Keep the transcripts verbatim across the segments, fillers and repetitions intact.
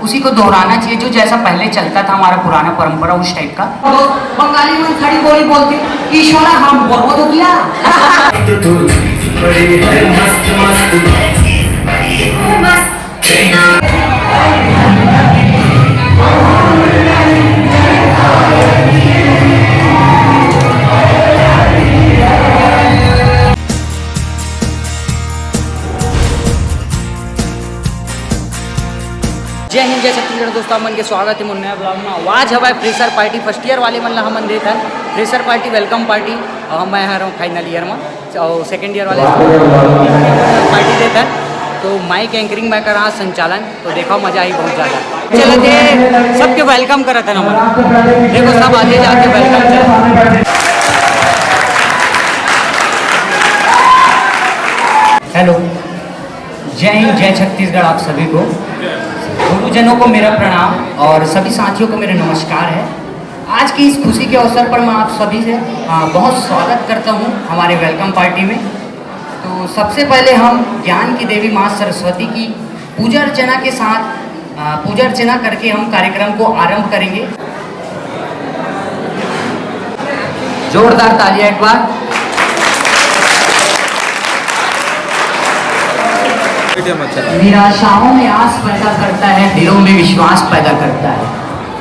उसी को दोहराना चाहिए, जो जैसा पहले चलता था हमारा पुराना परंपरा, उस टाइप का। बंगाली मन खड़ी बोली बोलते, "ईश्वरा, हम बोलबो तो किया।" जय हिंद, जय छत्तीसगढ़ दोस्तों, आप मन के स्वागत हे मोर नया ब्लॉग में। आज हवय फ्रेशर पार्टी, फर्स्ट ईयर वाले मन ला हमन देत हन फ्रेशर पार्टी, वेलकम पार्टी। और मैं हरौं फाइनल ईयर में, और सेकंड ईयर वाले पार्टी देत हन। तो माइक एंकरिंग मैं करा, संचालन, तो देखो मजा आई बहुत ज्यादा। चलो दे, सबके वेलकम करत हन हमन। देखो सब आते जाते वेलकम चल। हेलो, जय हिंद, जय छत्तीसगढ़ आप सभी को। गुरुजनों को मेरा प्रणाम और सभी साथियों को मेरा नमस्कार है। आज की इस खुशी के अवसर पर मैं आप सभी से, आ, बहुत स्वागत करता हूँ हमारे वेलकम पार्टी में। तो सबसे पहले हम ज्ञान की देवी माँ सरस्वती की पूजा अर्चना के साथ, आ, पूजा अर्चना करके हम कार्यक्रम को आरंभ करेंगे। जोरदार तालियां एक बार। मीडियम अच्छा लगा। निराशाओं में आस पैदा करता है, दिलों में विश्वास पैदा करता है।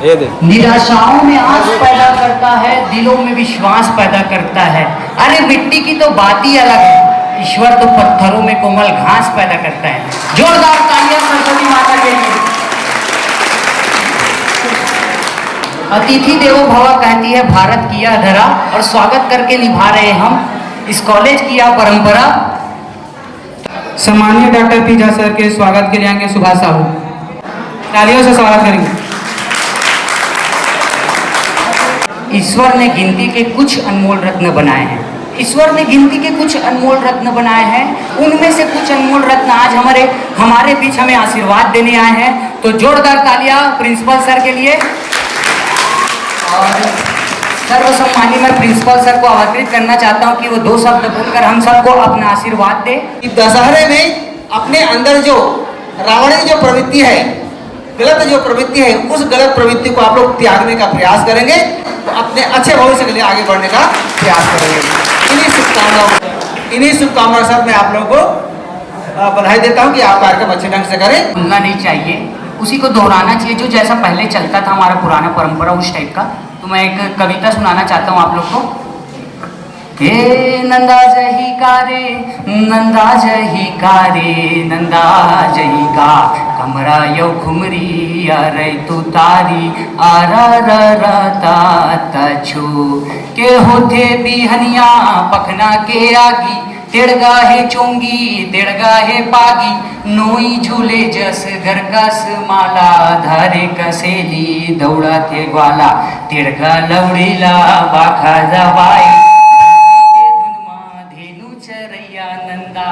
ये दे। निराशाओं में आस पैदा करता है, दिलों में विश्वास पैदा करता है। अरे मिट्टी की तो बात ही अलग है, ईश्वर तो पत्थरों में कोमल घास पैदा करता है। जोरदार तालियां सरस्वती माता के लिए। अतिथि देवो भवा कहती है भारत की यह धरा, और स्वागत करके निभा रहे हम इस कॉलेज की यह परंपरा। सम्माननीय डॉक्टर पी झा सर के स्वागत के लिए आएंगे सुभाष साहू। तालियों से स्वागत करेंगे। ईश्वर ने गिनती के कुछ अनमोल रत्न बनाए हैं। ईश्वर ने गिनती के कुछ अनमोल रत्न बनाए हैं। उनमें से कुछ अनमोल रत्न आज हमारे, हमारे बीच हमें आशीर्वाद देने आए हैं। तो जोरदार तालियां प्रिंसिपल सर के लिए। और सर्वसम्मानी मैं प्रिंसिपल सर को आमंत्रित करना चाहता हूं कि वो दो शब्द बोलकर हम सबको अपना आशीर्वाद दे। कि दशहरे में अपने अंदर जो रावणी जो प्रवृत्ति है, गलत जो प्रवृत्ति है, उस गलत प्रवृत्ति को आप लोग त्यागने का प्रयास करेंगे, तो अपने अच्छे भविष्य के लिए आगे बढ़ने का प्रयास करेंगे। इन्हीं शुभकामनाओं, इन्हीं शुभकामनाओं के साथ मैं आप लोगों को, अ, बधाई देता हूं कि आप कार्यक्रम अच्छे ढंग से करें। भूलना नहीं चाहिए, उसी को दोहराना चाहिए, जो जैसा पहले चलता था हमारा पुराना परंपरा, उस टाइप का। तो मैं एक कविता सुनाना चाहता हूँ आप लोग को। हे नंदा जही का रे, नंदा जही का रे, नंदा जही का, कमरा यौ खुमरी अरे तू तारी, आरा रा रा ता ता छू। के होथे बिहनिया पखना के आगी, टेड़गा हे चोंगी, टेड़गा हे पागी, नोई झूले जस घर कस माला, धारे कसेली दौड़त हे ग्वाला, टेड़गा लौड़ी ला बाखा दबाई, बंसी के धुन मा धेनु चरैया नंदा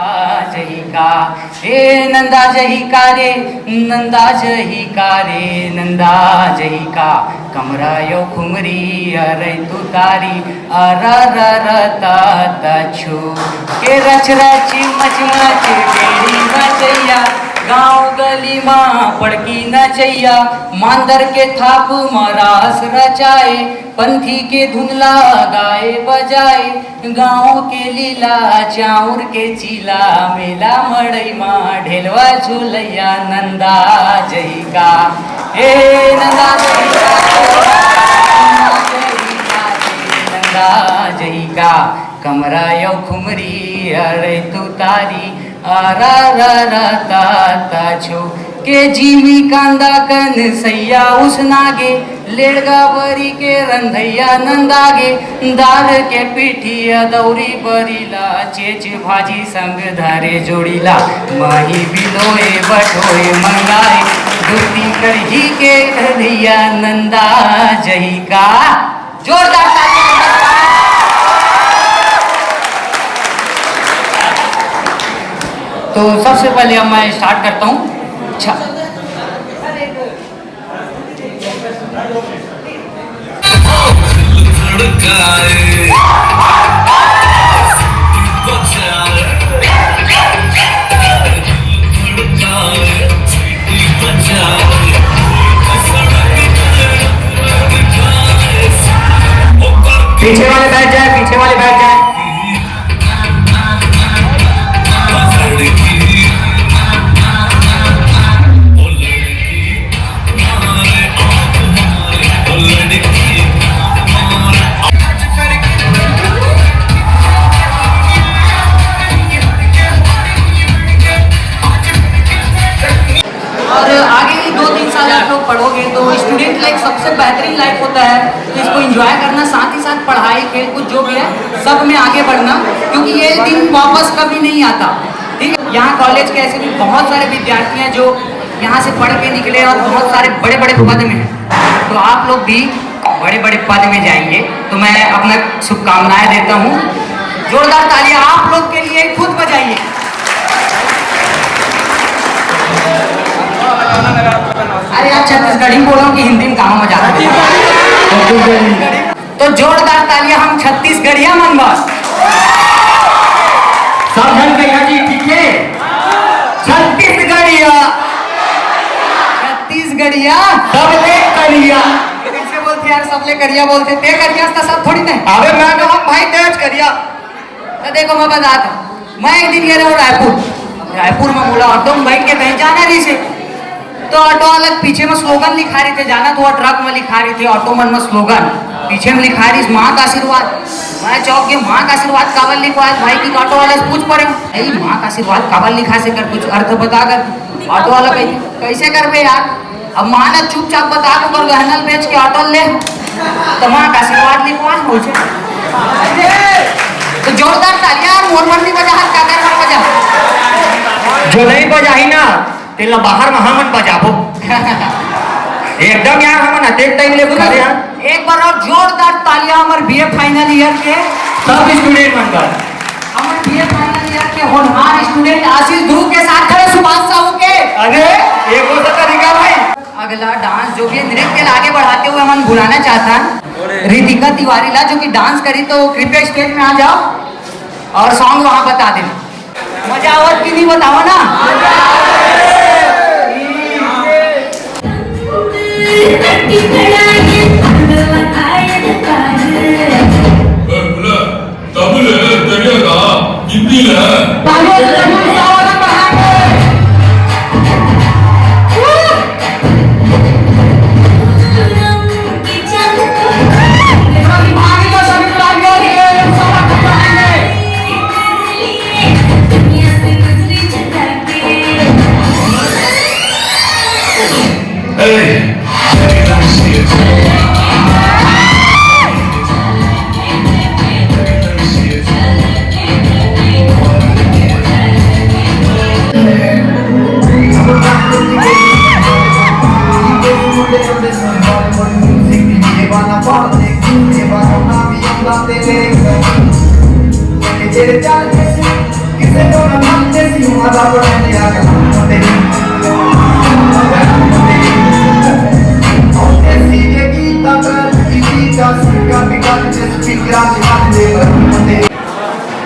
जही का, हे नंदा जही का रे, नंदा जही का रे, नंदा जही का, कमरा यौ खुमरी अरे तू तारी, अरा रा रा ता ता छू। के रच रच मच मच बेड़ी नचैया, गांव गली मा पड़की नचैया, मांदर के थाप मा रास रचाए, पंथी के धुन ला गाए बजाए, गांव के लीला चाउर के चीला, मेला मड़ई मा ढेलवा झुलैया नंदा जही का, हे नंदा जही का, नंदा जही का, नंदा जही का, कमरा यौ खुमरी अरे तू तारी, अरा रा रा ता ता छो। के जीमी कांदा कन सैया उसनागे, लेड़गा बरी के रंधैया नंदागे, दार के पीठिया दौरी बरीला, चेच भाजी संग धारे जोड़ीला, माही बिलोए बटोए मंगाए, धोती करही के धरिया नंदा जही का। जोरदार तालियां। तो सबसे पहले अब मैं स्टार्ट करता हूँ। अच्छा। आगे भी दो तीन साल आप लोग पढ़ोगे तो स्टूडेंट लाइफ सबसे बेहतरीन लाइफ होता है। तो इसको एंजॉय करना, साथ ही साथ पढ़ाई, खेल कूद, जो भी है, सब में आगे बढ़ना, क्योंकि ये दिन वापस कभी नहीं आता। ठीक है, यहाँ कॉलेज के ऐसे भी बहुत सारे विद्यार्थी हैं जो यहाँ से पढ़ के निकले और बहुत सारे बड़े बड़े पद में हैं। तो आप लोग भी बड़े बड़े पद में जाएंगे, तो मैं अपना शुभकामनाएं देता हूँ। जोरदार तालियां आप लोग के लिए, खुद बजाइए। अरे यार, छत्तीसगढ़ी बोलो कि हिंदी में कहाँ मजा आता है? तो जोरदार तालियां हम छत्तीसगढ़िया मन बर। सब झन करिया जी, ठीक है? छत्तीसगढ़िया, छत्तीसगढ़िया, सबले करिया। कैसे बोलते यार, सबले करिया बोलते, ते करिया तो सब थोड़ी नहीं। अबे मैं तो हम भाई तेज करिया। तो देखो, मैं बता दूं, मैं एक दिन गे रहा हूँ रायपुर। रायपुर में मोला ऑटो में बैठ के कहीं जाना रहिसे, तो ऑटो वाला पीछे में स्लोगन लिखा रहिथे, जाना तो ट्रक में लिखा रहिथे, ऑटो मन में स्लोगन पीछे में लिखा रहिस, "माँ का आशीर्वाद।" मैं चौंक के, "माँ का आशीर्वाद काबर लिखवाए भाई?" कि ऑटो वाला से पूछ पड़े, "भाई, माँ का आशीर्वाद काबर लिखा से, कर कुछ अर्थ बता कर।" ऑटो वाला कही, "कैसे करबे यार, अब मान चुपचाप बता, ओकर गहना ल बेच के ऑटो ले, तो माँ का आशीर्वाद लिखवा हो छे।" तो जोरदार तालियां, मोर मन नहीं बजा, हर काकर मन बजा। जो नहीं बजाही ना, तेला बाहर में हमन बजाबो। एकदम यार, हमन अतेक टाइम ले बुला यार। एक बार और जोरदार तालियां हमर बीए फाइनल ईयर के सब स्टूडेंट मन बर। हमर बीए फाइनल ईयर के होनहार स्टूडेंट आशीष ध्रुव के साथ खड़े सुभाष साहू के। अरे, ये कौन सा तरीका भाई? अगला डांस जो भी है, नृत्य ला आगे बढ़ाते हुए हमन बुलाना चाहता है रितिका तिवारी ला, जो कि डांस करी, तो कृपया स्टेज में आ जाओ और सॉन्ग वहां बता देना। मजा आवत कि नहीं, बताओ ना। ए, बोला, तब ले, दरिया का कितनी ले? Hey, let me see it.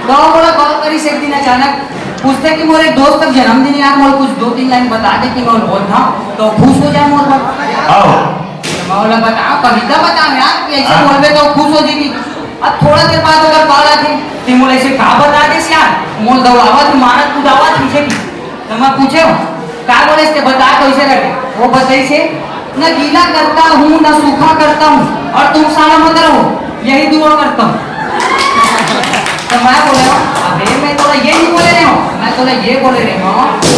गाँव वाला कॉल करिस एक दिन अचानक, पूछथे कि मोर एक दोस्त के जन्मदिन यार, मोला कुछ दो तीन लाइन बता दे कि मैं बोलत हँव, तो खुश हो जाए मोर बर। हाँ। मैं बोला, "बता, कविता बता यार, कि ऐसे हाँ। बोलबे तो खुश हो जाएगी।" अब थोड़ा देर बाद ओकर कॉल आथे, "ते मोला ऐसे का बता देस यार, मोला दौड़ावत हे, मारत कुदावत हे।" तो मैं पूछे हँव, "का बोले?" ते बता, कैसे रहे? वो बताइस, "न गीला करता हूँ, न सूखा करता हूँ, और तुम सलामत रहो, यही दुआ करता हूँ।" तो मैं बोले हँव, "अबे, मैं तोला ये नहीं बोले रहे हँव, मैं तोला ये बोले रहे हँव,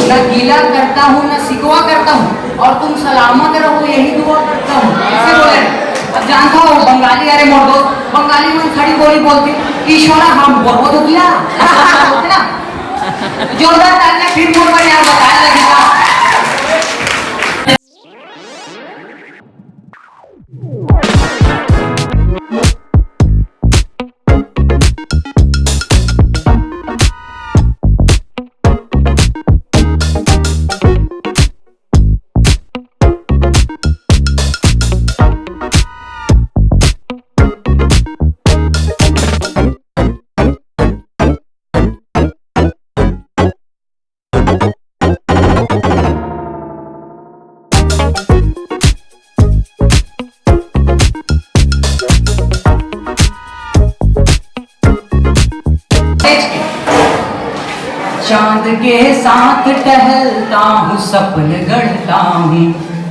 न गीला करता हूँ, न शिकवा करता हूँ, और तुम सलामत रहो, यही दुआ करता हूँ।" ऐसे बोले। अब जानता हो, बंगाली, अरे मोर दोस्त, बंगाली में खड़ी बोली बोलथे, "ईश्वरा हम बोलबो तो किया।" बोलथे ना, जोरदार तालियां फिर मोर बर यार, बताए लगी का। चांद के साथ टहलता हूँ, सपन गढ़ता हूँ,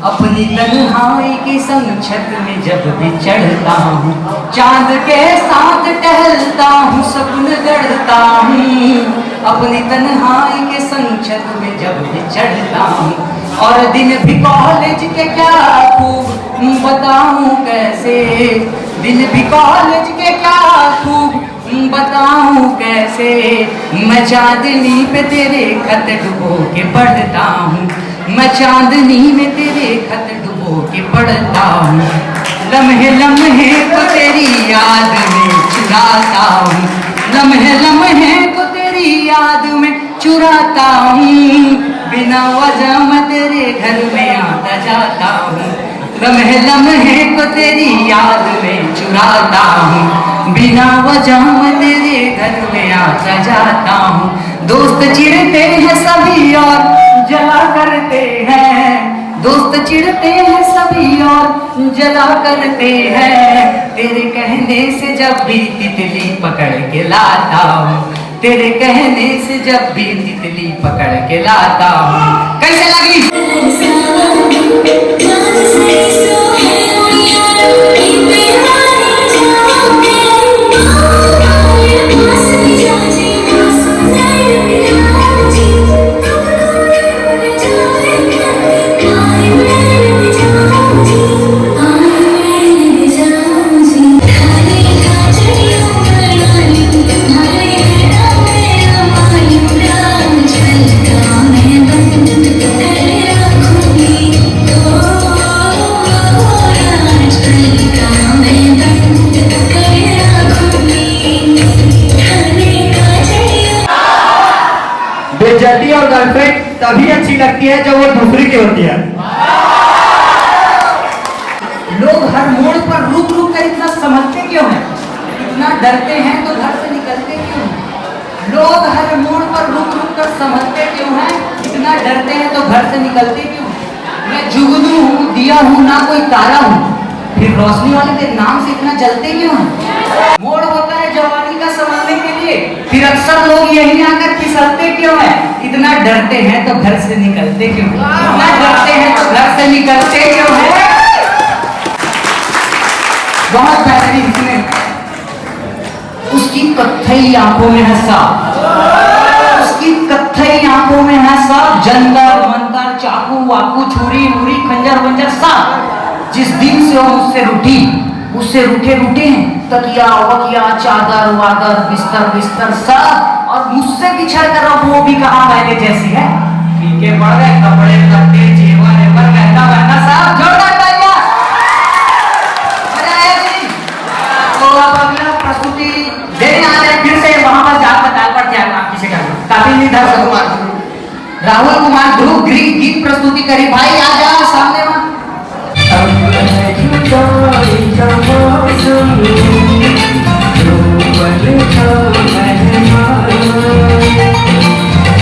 अपनी तन्हाई के संग छत में जब भी चढ़ता हूँ। चांद के साथ टहलता हूँ, सपन गढ़ता हूँ, अपनी तन्हाई के संग छत में जब भी चढ़ता हूँ। और दिन भी कॉलेज के क्या खूब बताऊं कैसे, दिन भी कॉलेज के क्या खूब बताऊं कैसे। मैं चांदनी पे तेरे खत डुबो के पढ़ता हूँ, मैं चांदनी में तेरे खत डुबो के पढ़ता हूँ। लम्हे लम्हे को तेरी याद में चुराता हूँ, लम्हे लम्हे को तेरी याद में चुराता हूँ। बिना वजह मैं तेरे घर में आता जाता हूँ, लम्हे लम्हे को तेरी याद में चुराता हूँ। बिना वजह मैं तेरे घर में आता जाता हूँ। दोस्त चिढ़ते हैं सभी और जला करते हैं, दोस्त चिढ़ते हैं सभी और जला करते हैं। तेरे कहने से जब भी तितली पकड़ के लाता हूँ, तेरे कहने से जब भी तितली पकड़ के लाता हूँ। कैसे लगी? बेइज्जती और गर्लफ्रेंड तभी अच्छी लगती है जब वो दूसरी की होती है। लोग हर मोड़ पर रुक रुक कर इतना संभलते क्यों हैं? इतना डरते हैं तो घर से निकलते क्यों हैं? लोग हर मोड़ पर रुक रुक कर संभलते क्यों हैं? इतना डरते हैं तो घर से निकलते क्यों हैं? मैं जुगनू हूँ, दिया हूँ, ना कोई तारा हूँ, फिर रोशनी वाले तेरे नाम से इतना जलते क्यों हैं? मोड़ होता है जवानी का संभलने के लिए, फिर अक्सर लोग यहीं आकर फिसलते क्यों हैं? इतना डरते हैं तो घर से निकलते क्यों हैं? इतना डरते हैं तो घर से निकलते क्यों हैं? बहुत बेहतरीन, सुने। उसकी कत्थई आंखों में है सांप, उसकी कत्थई आंखों में है सांप। जंतर मंतर, चाकू वाकू, छुरी उरी, खंजर वंजर, सांप। जिस दिन से वो मुझसे रूठी, उससे रूठे रूठे हैं तकिया वकिया, चादर वादर, बिस्तर बिस्तर, सब। और मुझसे बिछड़ कर अब वो भी कहाँ पहले जैसी है। फीके पड़ गए कपड़े लत्ते, जेवर एवर, गहना वहना, सब। जोरदार तालियां। मजा आया कि नहीं? तो अब अगला प्रस्तुति देने आ रहे हैं फिर से, वहां पर जाकर ताल पर ध्यान आप किसे करना, काफी नहीं धर सकूंगा। राहुल कुमार ध्रुव गीत प्रस्तुति करी। भाई आ जा सामने वहां। अब है जुदाई का मौसम, तू बन जा मेहमान।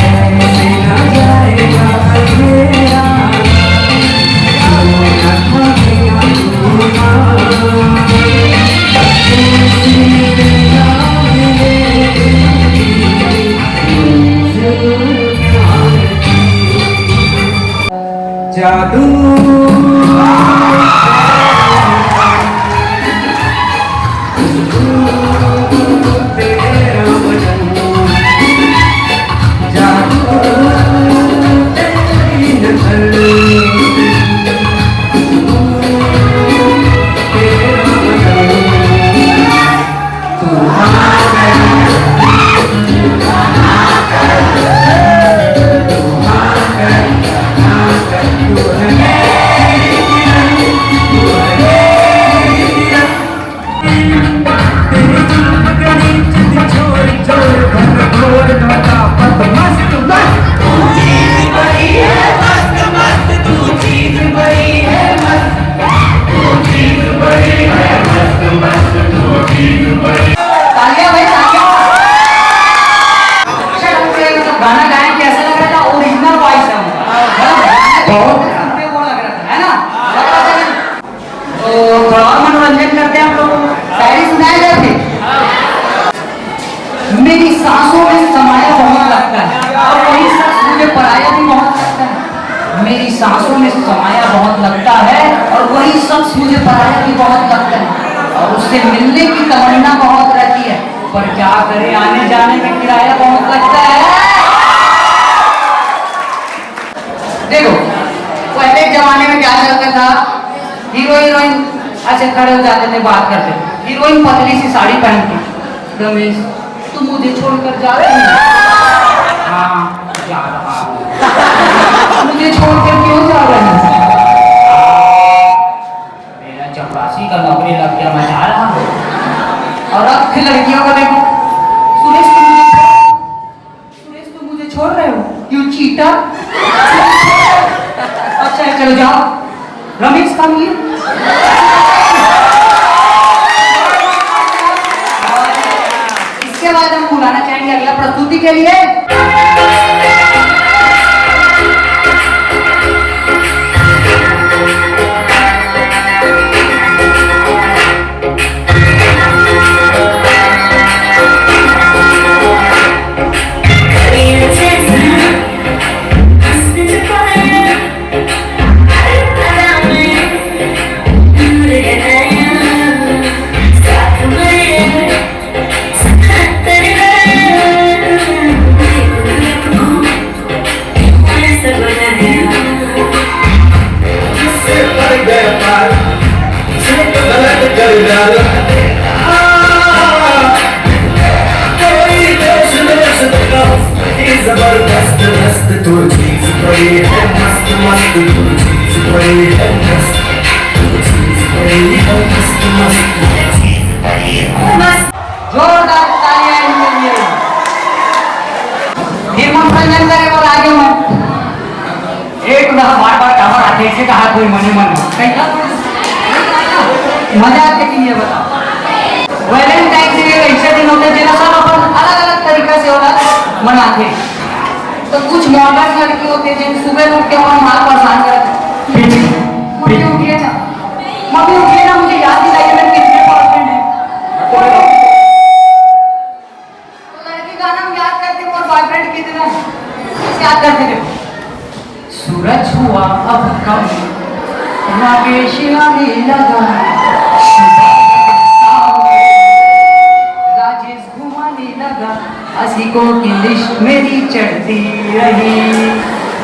ऐसे ना जाएगा अंधेरा, तू ना भागेगा तूफान। ऐसी दुनिया मिलेगी। जादू। तालियां भाई, तालियां। अच्छा, गाना गाए, कैसा लग रहा था? ओरिजिनल वॉइस है उनका। बहुत। सुनते वो लग रहा था, है ना? तो थोड़ा और मनोरंजन करते हैं आप लोगों को। शायरी सुनाया जाए फिर। मेरी सांसों में समाया बहुत लगता है और वही शख्स मुझे पराया भी बहुत लगता है। मेरी सांसों में समाया बहुत लगता है और वही शख्स मुझे पराया भी बहुत लगता है। और उससे मिलने की तमन्ना बहुत रहती है, पर क्या करें, आने जाने में किराया बहुत लगता है। देखो, पहले जमाने में क्या चलता था, हीरो हीरोइन ऐसे खड़े हो जाते थे, बात करते थे। हीरोइन पतली सी साड़ी पहन के, "रमेश, तुम मुझे छोड़कर जा रहे हो?" "हाँ, जा रहा हूँ।" "मुझे छोड़कर क्यों जा रहे हो?" "मेरा चपरासी का नौकरी लग गया, मैं जा रहा हूँ।" और अब फिर लड़कियों को देखो, "सुरेश, तुम मुझे छोड़, सुरेश, तुम मुझे छोड़ रहे हो? You cheater!" "अच्छा है, चलो जाओ।" "Ramesh, come here." इसके बाद हम बुलाना चाहेंगे अगला प्रस्तुति के लिए। जबरदस्त मस्त तू चीज बड़ी है, मस्त मस्त तू चीज बड़ी है, मस्त तू चीज बड़ी है, मस्त मस्त तू चीज बड़ी है, मस्त। जोरदार तालियां इनके लिए। फिर मनोरंजन करे और आगे मत। एक ना बार बार टावर आते, इसे कहा कोई मने मन कहीं का मजा आते कि नहीं, ये बताओ। वैलेंटाइन डे एक ऐसे दिन होते, जेला सब अपन अलग-अलग तरीका से ओला मनाथे। तो कुछ मॉडर्न लड़की होते, जिन सुबह उठ के अपन माँ परेशान करते। "मम्मी उठिए ना, मम्मी उठिए ना, मुझे याद दिलाइए मेरे कितने बॉयफ्रेंड हैं।" तो लड़की का नाम याद करके, "मोर बॉयफ्रेंड कितना है?" बस याद करके देखो। सूरज हुआ अब कम, राकेश आने लगा, सुबह शाम, राजेश घुमाने लगा। आशिकों की लिस्ट मेरी चढ़ती रही,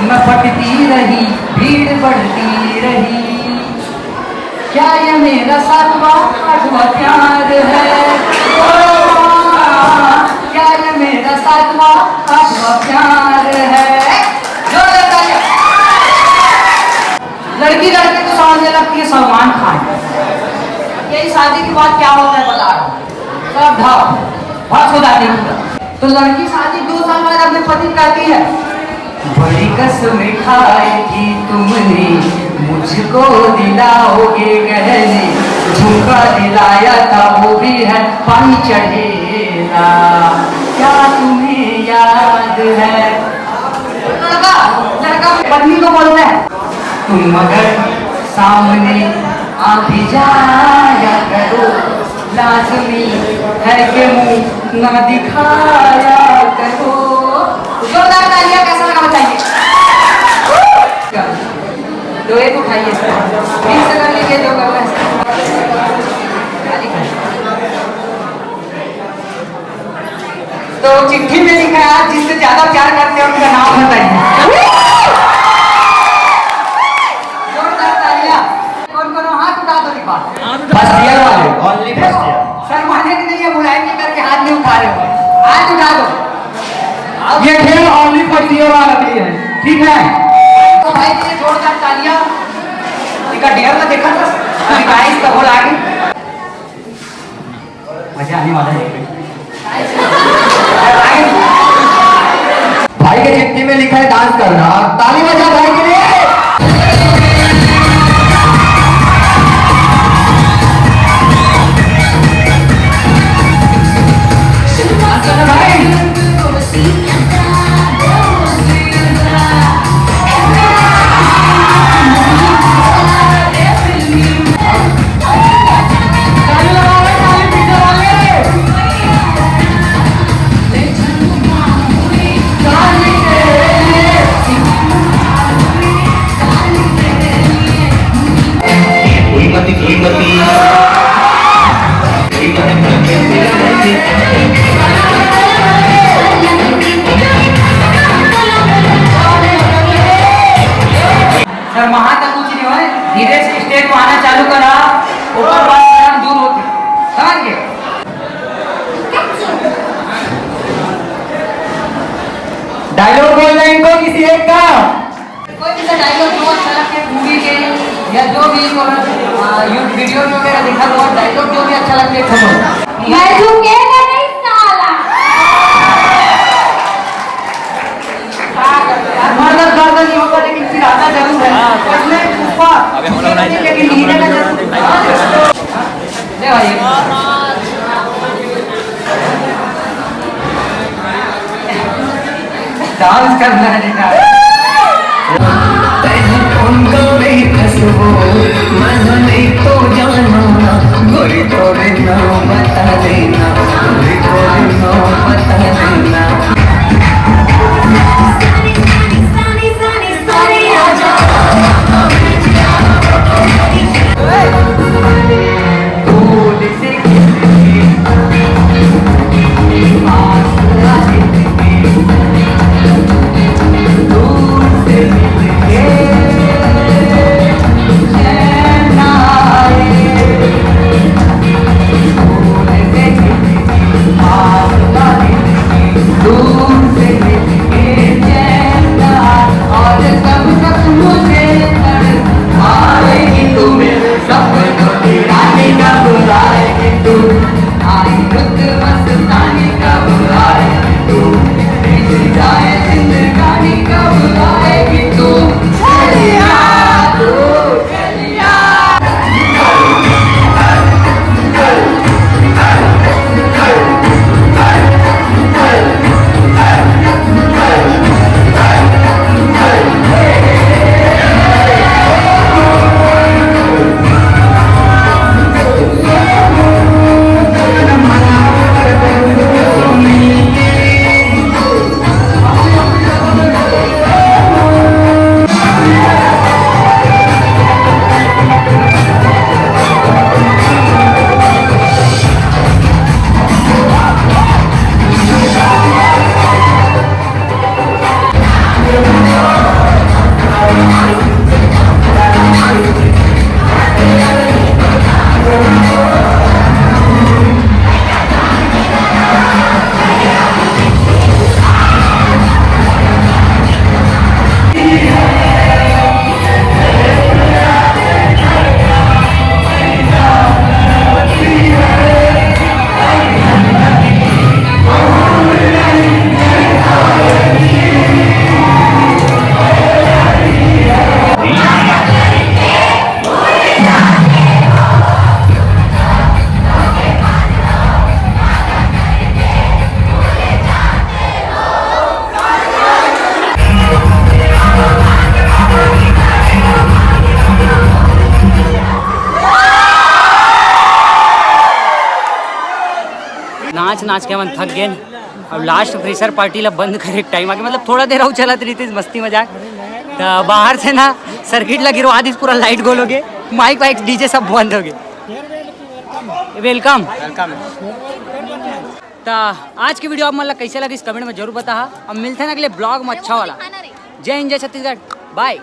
मैं फटती रही, भीड़ बढ़ती रही। क्या ये मेरा सातवां आठवां प्यार है? ओ, क्या ये मेरा सातवां आठवां प्यार है? जोरदार तालियां। लड़की लड़के को समझने लगती है सलमान खान। यही शादी के बाद क्या होता है बता रहा हूँ, सब भक भक हो जाते हैं पूरा। तो लड़की शादी दो साल बाद अपने पति को कहती है, "बड़ी कसम खाई थी तुमने, मुझको दिलाओगे गहने, झुमका दिलाया था वो भी है पानी चढ़ेगा, क्या तुम्हें याद है?" लड़का, लड़का पत्नी को बोलता है, "तुम मगर सामने आ भी जाया करो, लाजमी है कि मुंह ना दिखाया करो।" जोरदार तालियां, कैसा लगा बताइए। तो एक उठाइए, ठीक से कर लीजिए जो करना है। तो चिट्ठी में लिखा है, "आप जिससे ज्यादा प्यार करते हैं उनका नाम बताइए।" जोरदार तालियां। कौन कौन हो? हाथ उठा दो एक बार। फर्स्ट ईयर वाले, ओनली फर्स्ट ईयर। शर्माने की नहीं है, बुराई नहीं करके हाथ नहीं उठा रहे हो, हाथ उठा दो। ये खेल ओनली फर्स्ट ईयर वाला भी है, ठीक है? तो भाई के लिए जोरदार तालियां। इनका डेयर में देखा था, अभी गाइस का बोल आगे। मजा आने वाला है। भाई के चिट्ठी में लिखा है डांस करना, ताली बजा भाई के लिए। भाई। धीरे से स्टेज में आना चालू करा, ऊपर बात करना दूर होती, समझ गए? डायलॉग बोलना इनको किसी एक का। कोई भी सा डायलॉग जो अच्छा लगे मूवी के, या जो भी यूट्यूब वीडियो में वगैरह देखा तो डायलॉग जो भी अच्छा लगे, खबर। मैं झुकेगा नहीं साला। मदद करता नहीं होगा, लेकिन फिर आता जरूर है। इसमें पुष्पा, अबे हम लोग नहीं लेकिन हीरे का जरूर। ले भाई। डांस करना है बेटा। उनको नहीं फंसबो, मन नहीं तो जानो ना, गोरी तोरे नाम बता देना, गोरी तोरे नाम बता देना। नाच नाच के मन थक गेन। अब लास्ट फ्रेशर पार्टी ला बंद करे टाइम आगे, मतलब थोड़ा देर अउ चलत रहितिस मस्ती मजाक, त बाहर से ना सर्किट ला गिरवा दिस, पूरा लाइट गोल हो गे, माइक वाइक डीजे सब बंद हो गे। वेलकम। वेलकम। त आज के वीडियो आप मन ला कैसे लगिस, कमेंट में जरूर बताहा। अब मिलते हैं अगले ब्लॉग में अच्छा वाला। जय हिंद, जय छत्तीसगढ़, बाय।